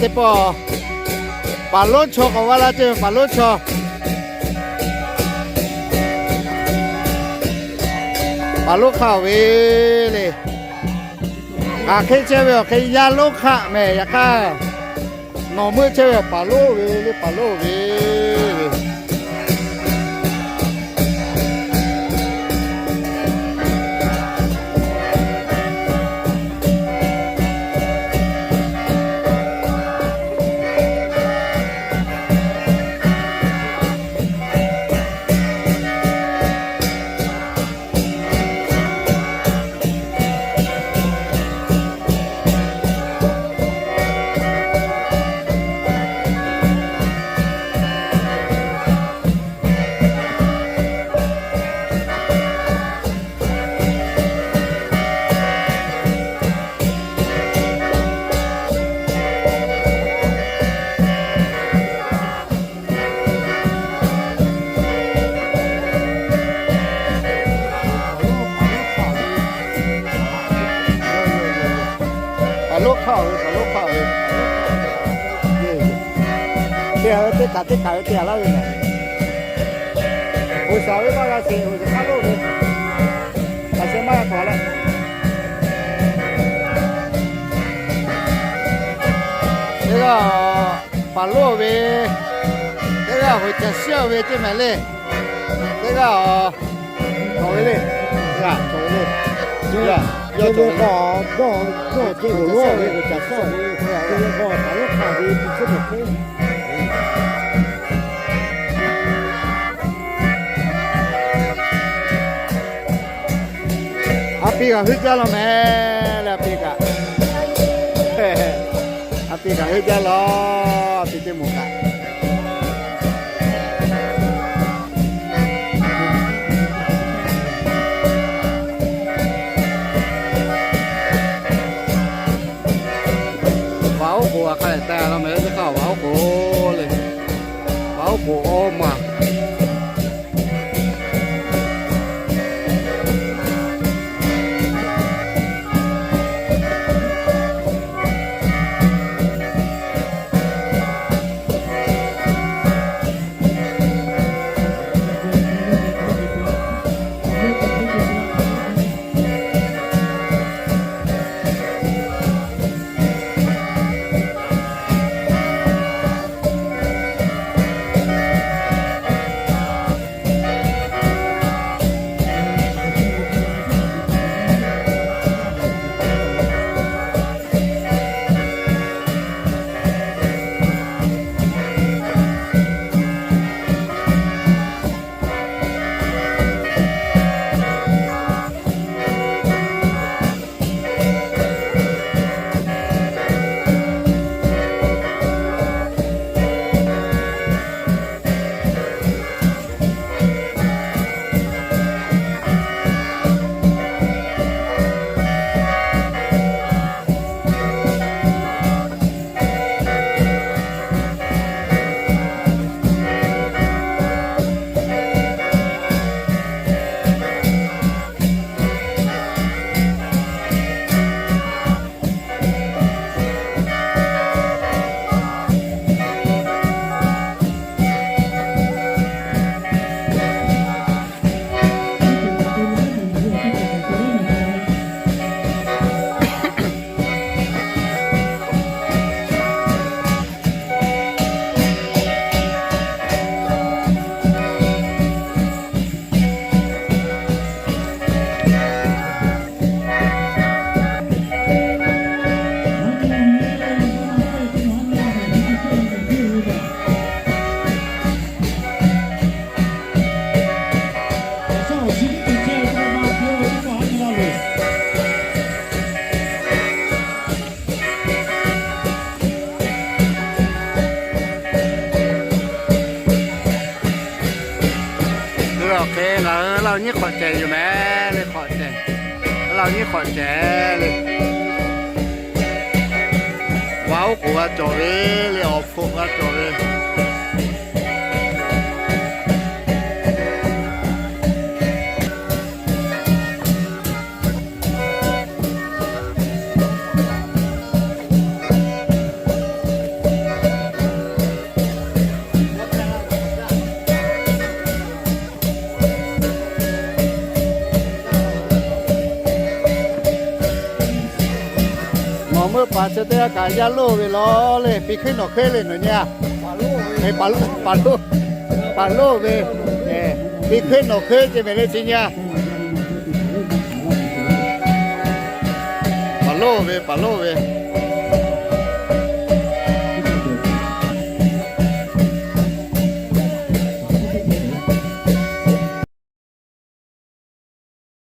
Teˇ pawˆ paˍ lonˉ chaw k'awꞈ g'a la ceˇ, paˍ lonˉ chaw. Paˍ lonˉ hk'aˇ-oˬ ve le. Hk'aˬ hk'e chehˇ ve awˬ hk'e yaˇ lonˉ hk'aˆ mehˍ, yaꞈ hk'aˇ nawˬ meuˆ chehˇ ve paˍ lonˉ ve le, paˍ lonˉ ve. Paˍ lonˉ hk'aˇ-oˬ ve, paˍ lonˉ hk'aˇ-oˬ ve. Te-a ve teˇ hkaꞈ teˇ hkaꞈ ve te-a laˇ ve mehˍ. G'uiˬ sha ve maˇ g'a sheˍ, g'uiˬ sha hk'aˇ lonˉ ve, a sheh maˇ g'a k'awꞈ leh. Teˇ g'aˇ paˍ lonˉ ve, teˇ g'aˇ hoꞈ caˍ shiˉ-a ve teˇ mehˍ le. Teˇ g'aˇ-oˬ, cawˬ ve le. Teˇ g'aˇ cawˬ ve le. Yawˇ ve k'o, dawˇ dawˇ ceh g'uiˬ lonˉ ve, g'uiˬ caˍ shiˉ ve, teˇ g'aˇ k'o paˍ lonˉ hk'aˇ ve, teˇ chi teˇ hk'e. A pi kaꞈ heuˆ jaˇ law mehˍ le, a pi kaꞈ. A pi kaꞈ heuˆ jaˇ law, a pi teˇ moˍ kaꞈ. Vaꞈ oˉ k'oˍ a hk'a leh ta law mehˍ le, teˇ hk'aˇ vaꞈ oˉ k'oˍ le. Vaꞈ oˉ k'oˍ awˇ maˬ. Hk'e ngaˬ hui Laˇ huˍ nyiˉ hk'awꞈ cehˬ yoˬ mehˍ le, hk'awꞈ cehˬ. Laˇ huˍ nyiˉ hk'awꞈ cehˬ le. Vaꞈ oˉ k'oˍ g'a cawˬ ve le, awˬ hpfuhˆ g'a cawˬ ve. Meuˇ paˍ chi teˇ g'aˇ kaꞈ yaˇ loˇ ve lawˬ le, piˇ hkuiˉ nawˬ hkuiˉ le nawˬ nyi a. Paˍ loˇ, paˍ loˇ ve, piˇ hkuiˉ nawˬ hkuiˉ ce mehˍ le chi nyi a. Paˍ loˇ ve, paˍ loˇ ve,